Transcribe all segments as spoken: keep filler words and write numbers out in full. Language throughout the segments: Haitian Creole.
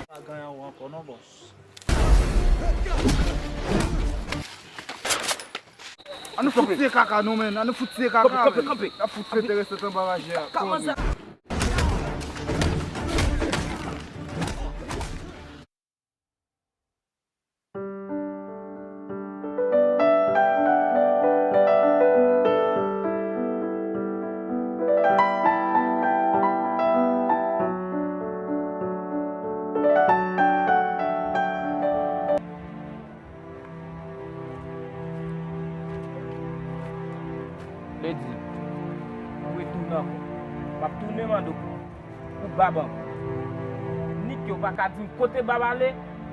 Pa ganyan ou ankò non, bòs. Ann fout tiye kaka nou, menn. Ann fout tiye kaka, menn. Kanpe, kanpe, kanpe. N ap fout fete reste anba raje a. Kòman sa? Lady, m retounen ankò. M ap tounen mande w pou bab ankò. Nik yo pa ka di m kote bab ale,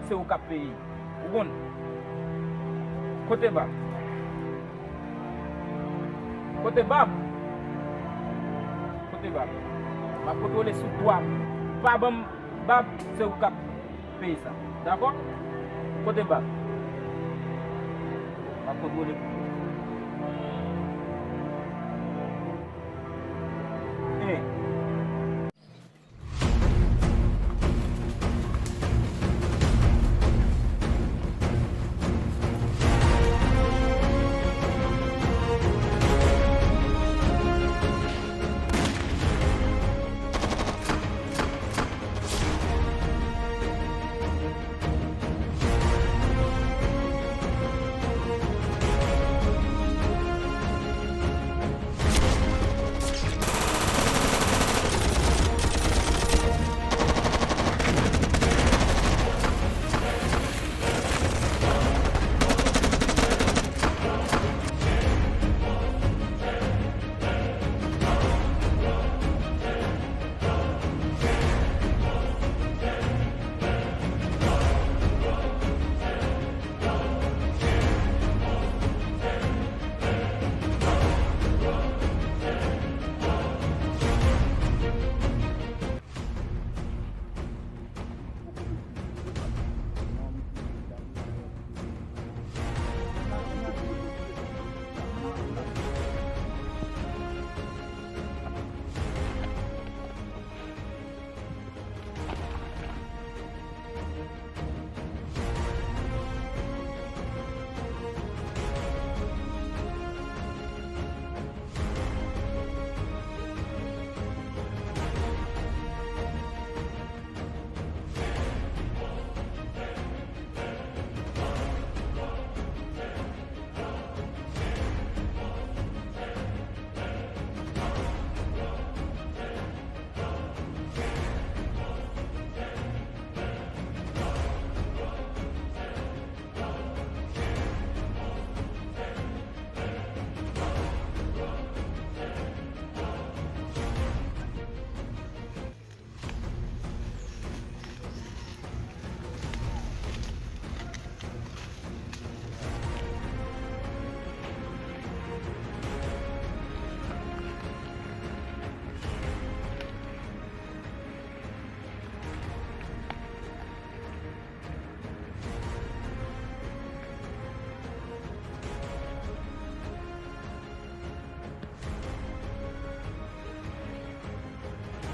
se ou k ap peye. Ou konn? Kote bab? Kote bab? Kote bab? M ap kontwole sou twa. Pa ban m bab, se ou k ap peye sa. Dakò? Kote bab? M ap kontwole pou ou. Hein.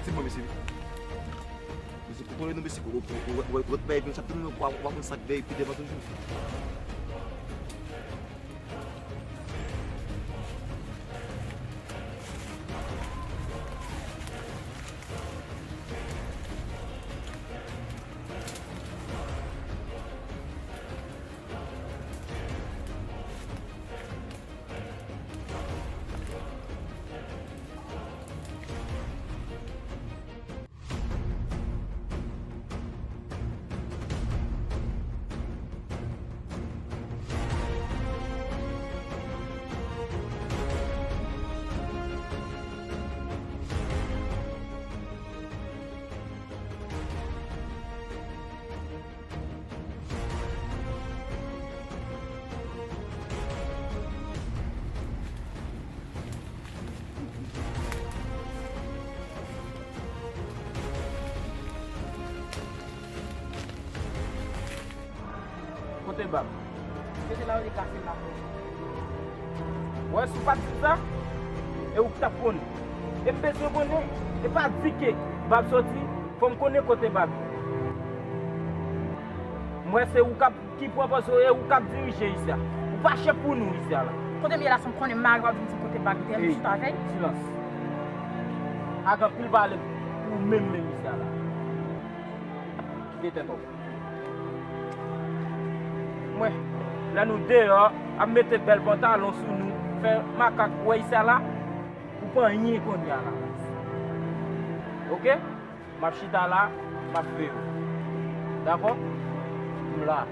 Se bon, mesye. Mesye, kontwole nou, mesye, w ap bay vin, sa tout moun w ap konn sa k dèyè pi devan toujou. Kote Bab? Mete la, yo te kase la. Wè, si w pa t di m sa, e ou ki t ap konnen. E m bezwen konnen, e pa di ke Bab soti, fò m konnen kote Bab ye. M wè se ou k ap, ki pran pòz ou, e ou k ap dirije isi a. Ou pa chèf pou nou isi a la. Kote m ye la, san m konnen mari w ap vin di m kote Bab ye, m chita avè l. Silans. Ak anpil pale pou ou menm, menm isi a la. Kite tèt ou. Mwen, lè nou deyò, ap mete bèl pantalon sou nou, fè makak wè isi a la, ou pa anyen kounye a la. Oke? M ap chita la, m ap veye w. Dakò? M la.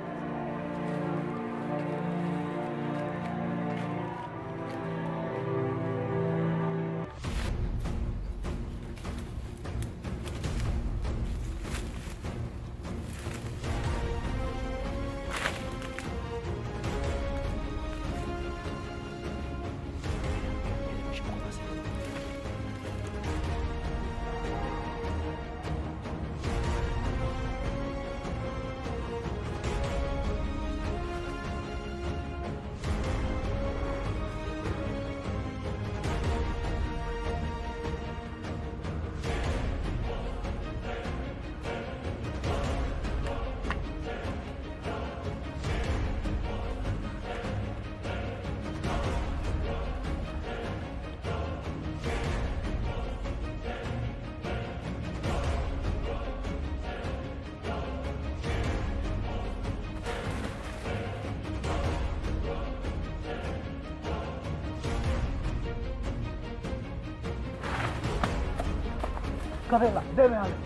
Kanpe la, de men anlè.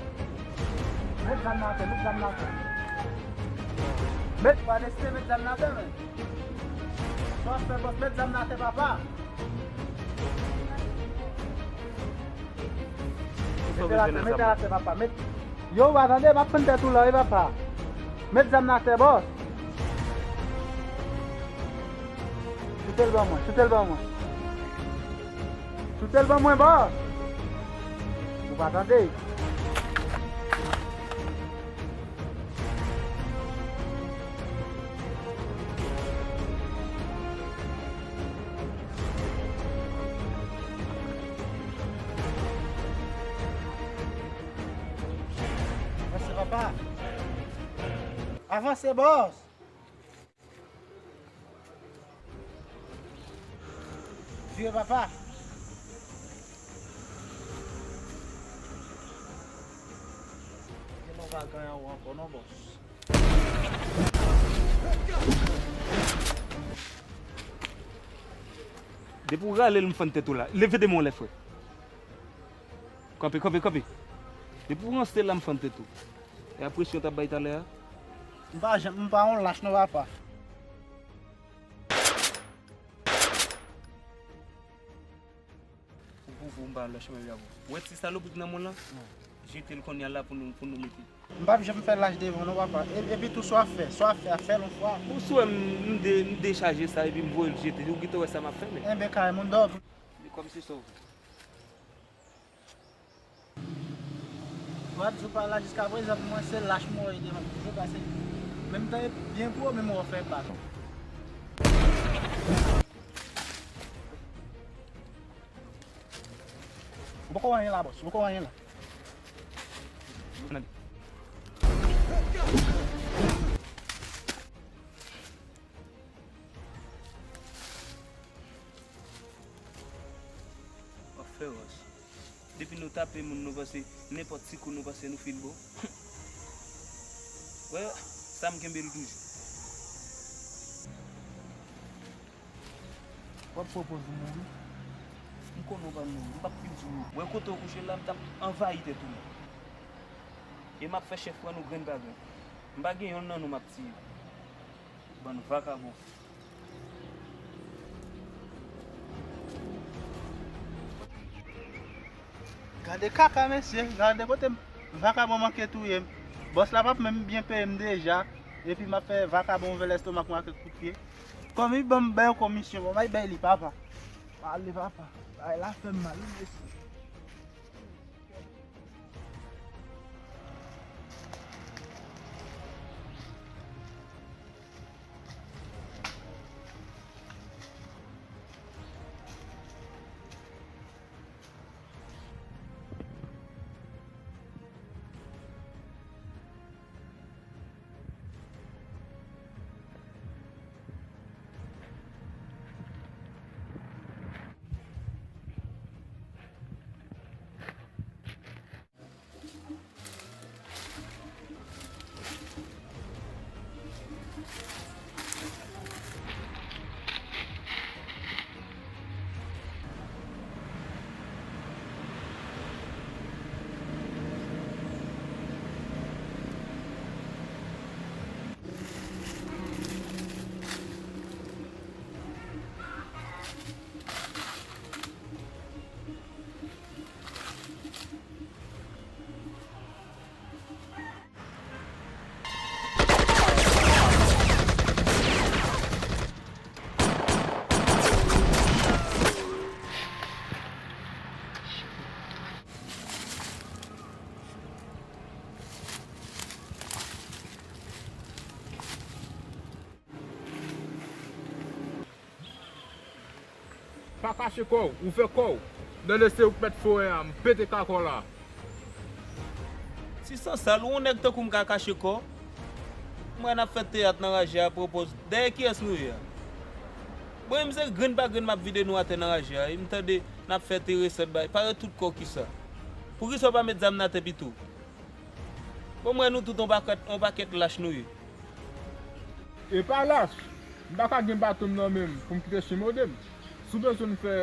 Met zam nan atè, met zam nan atè. Met, pa deside met zam nan atè, men. Sa w ap fè, bòs, met zam nan atè, papa. Mete l atè, mete l atè, papa. Met, yo, w pa tande, m ap pran tèt ou la, wi, papa. Met zam nan atè, bòs. Choute l ban mwen, choute l ban mwen. Choute l ban mwen, bòs. Ou pa tande. Avanse, papa. Avanse, bòs. Vire, papa. Gen nou pa ganyan ou ankò non, bòs. Depi w rale l, m fann tèt ou la. Leve de men w anlè, frè. Kanpe, kanpe, kanpe. Depi w ranse la, m fann tèt ou. E a presyon w t ap bay talè a? M pa janm, m pa yon lach non, papa. Ou pou, pou m pa lach mwen avè w. Ou wè ti salopri ki nan mwen lan? Jete l kounye a la pou nou, pou nou mete. M p ap janm fè lach devan w non, papa. E, epi tou, sa w ap fè, sa w ap fè a, fè l yon fwa. Ou sou wè m, m de, m dechaje sa epi m voye l jete. Ou gentan wè sa m ap fè, men. Enben, kare moun dòmi. Li kòmsi sa w vle. Dwa di w pa la jiskaprezan, pou mwen se lach mwen wè devan m toujou, paske menm tan e byen pou ou, menm ou fè bak. Ou poko anyen la, bòs, ou poko anyen la. W ap fè wòch. Depi nou tape moun, nou panse nenpòt ti kou, nou panse nou fin bon. Wè, sa m kenbe l toujou. W ap pran pòz ou mouri. M konnen w pa mouri, m p ap fin di w mouri. Wè kote w kouche la, m t ap anvayi tèt ou menm. E m ap fè chèf pran nou grenn pa grenn. M pa gen yonn nan nou m ap tiye. Bann vakabon. Gade kaka, mesye. Gade kote m, vakabon manke touye m. Bòs la p ap menm byen peye m deja. Epi m ap fè vakabon ouvè lèstomak mwen ak kout pye. Kòm li ban m bèl komisyon, bon, m al bay li, papa. Ale, papa. Bagay la fè m mal, wi, mesye. Pa kache kò w, ouvè kò w. Tande, se ou k mèt forè a, m pete kaka w la. Ti sansal, ou yon nèg tankou m ka kache kò? M wè n ap fè teyat nan raje a, pwopòz. Dèyè kiyès nou ye a? Bon, e m se grenn pa grenn m ap vide nou atè nan raje a, e m tande n ap fè enteresan bay. Parèt tout kò kisa? Poukisa w pa met zam nan atè pito? Bon, m wè nou tout on pakèt, on pakèt lach nou ye. E pa lach, m pa ka gen baton m nan men m pou m kite chimode m. Si w bezwen m fè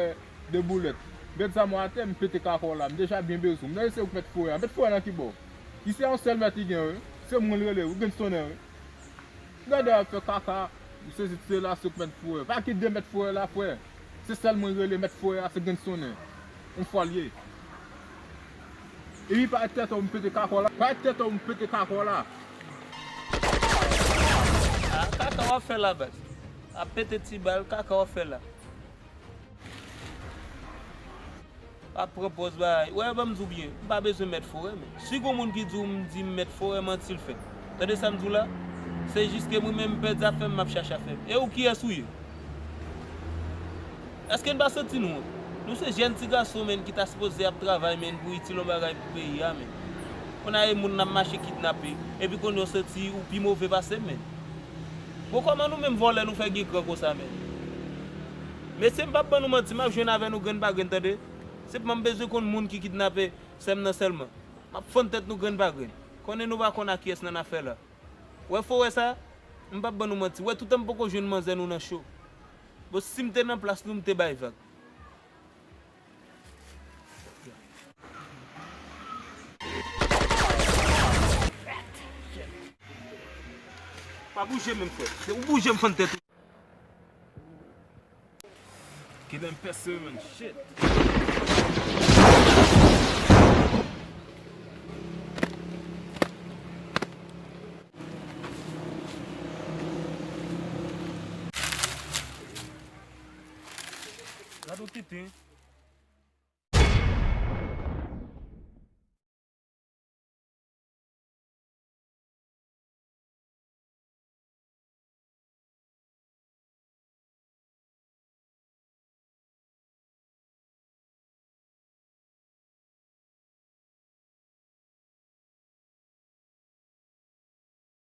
de boulèt, met zam ou atè, m pete kaka w la, m deja byen bezwen w. M tande se ou k mèt forè a. Mèt forè nan ki bò? Isi a yon sèl mèt li gen, wi. Se mwen l rele, wi, Grenn Sonnen, wi. Gade ap fè kaka, m sezi, se la se mèt forè. Pa gen de mèt forè la, frè. Se sèl mwen rele mèt forè a, se Grenn Sonnen. Yon fwa l ye. Epi pa tèt ou m pete kaka w la. Pa tèt ou m pete kaka w la. Ah, kaka w ap fè la, baz. Ap pete ti bal, kaka w ap fè la. Ap pran pòz bagay. Wè, ban m di w byen, m pa bezwen mèt forè, men si gon moun ki di w m di m mèt forè, manti l fè. Tande sa m di w la? Se jis ke mwen menm m pèdi afè m, m ap chache afè m. E ou kiyès ou ye? Èske n pa santi nou wont? Nou se jèn ti gason, men, ki ta sipoze ap travay, men, pou itil yon bagay pou peyi a, men. Kounye a e moun n ap mache kidnape, epi kounye a w santi ou pi move pase m, men. Bon, kòman nou menm vòlè nou fè gen kran konsa, men? Mesye, m p ap ban nou manti, m ap jwenn avè nou grenn pa grenn, tande? Senpman, m bezwen konn moun ki kidnape sè m nan sèlman. M ap fann tèt nou grenn pa grenn. Konnen nou pa konn a kiyès n ann afè la. Wè forè sa, m p ap ban nou manti. Wè toutan m poko jwenn manzè nou nan cho. Bon, si m te nan plas nou, m te bay vag. Pa bouje menm, frè. Se ou bouje, m fann tèt ou. Kite m pèse, man. Shit. Gad yon tenten.